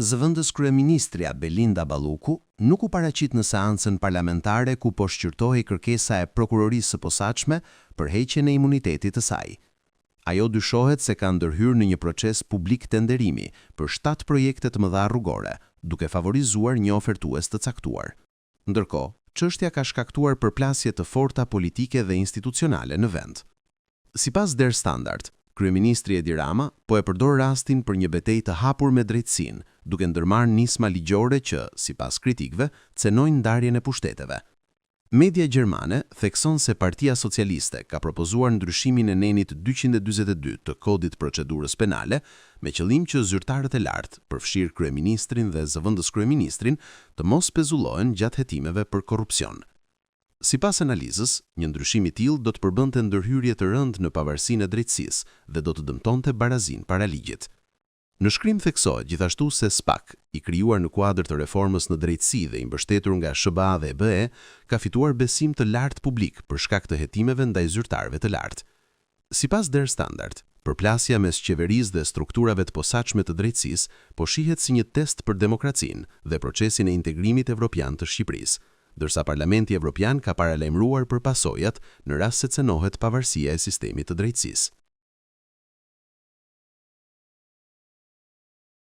Zëvendëskryeministrja Belinda Balluku nuk u paraqit në seancën parlamentare ku po shqyrtohej kërkesa e Prokurorisë së Posaçme për heqjen e imunitetit të saj. Ajo dyshohet se ka ndërhyrë në një proces publik tenderimi për shtatë projekte të mëdha rrugore, duke favorizuar një ofertues të caktuar. Ndërkohë, çështja ka shkaktuar përplasje të forta politike dhe institucionale në vend. Sipas Der Standard, kryeministri Edi Rama po e përdor rastin për një betejë të hapur me drejtësinë, duke ndërmarrë nisma ligjore që, sipas kritikëve, cenojnë ndarjen e pushteteve. Media gjermane thekson se Partia Socialiste ka propozuar ndryshimin e nenit 242 të Kodit Procedurës Penale, me qëllim që zyrtarët e lartë, përfshirë kryeministrin dhe zëvendëskryeministrin, të mos pezullohen gjatë hetimeve për korrupsion. Sipas analizës, një ndryshim i tillë do të përbënte ndërhyrje të rëndë në pavarësinë e drejtësisë dhe do të dëmtonte barazinë para ligjit. Në shkrim theksohet gjithashtu se SPAK, i krijuar në kuadër të reformës në drejtësi dhe i mbështetur nga SHBA dhe BE, ka fituar besim të lartë publik për shkak të hetimeve ndaj zyrtarëve të lartë. Sipas Der Standard, përplasja mes qeverisë dhe strukturave të posaçme të drejtësisë po shihet si një test për demokracinë dhe procesin e integrimit evropian të Shqipërisë, ndërsa Parlamenti Evropian ka paralajmëruar për pasojat në rast se cenohet pavarësia e sistemit të drejtësisë.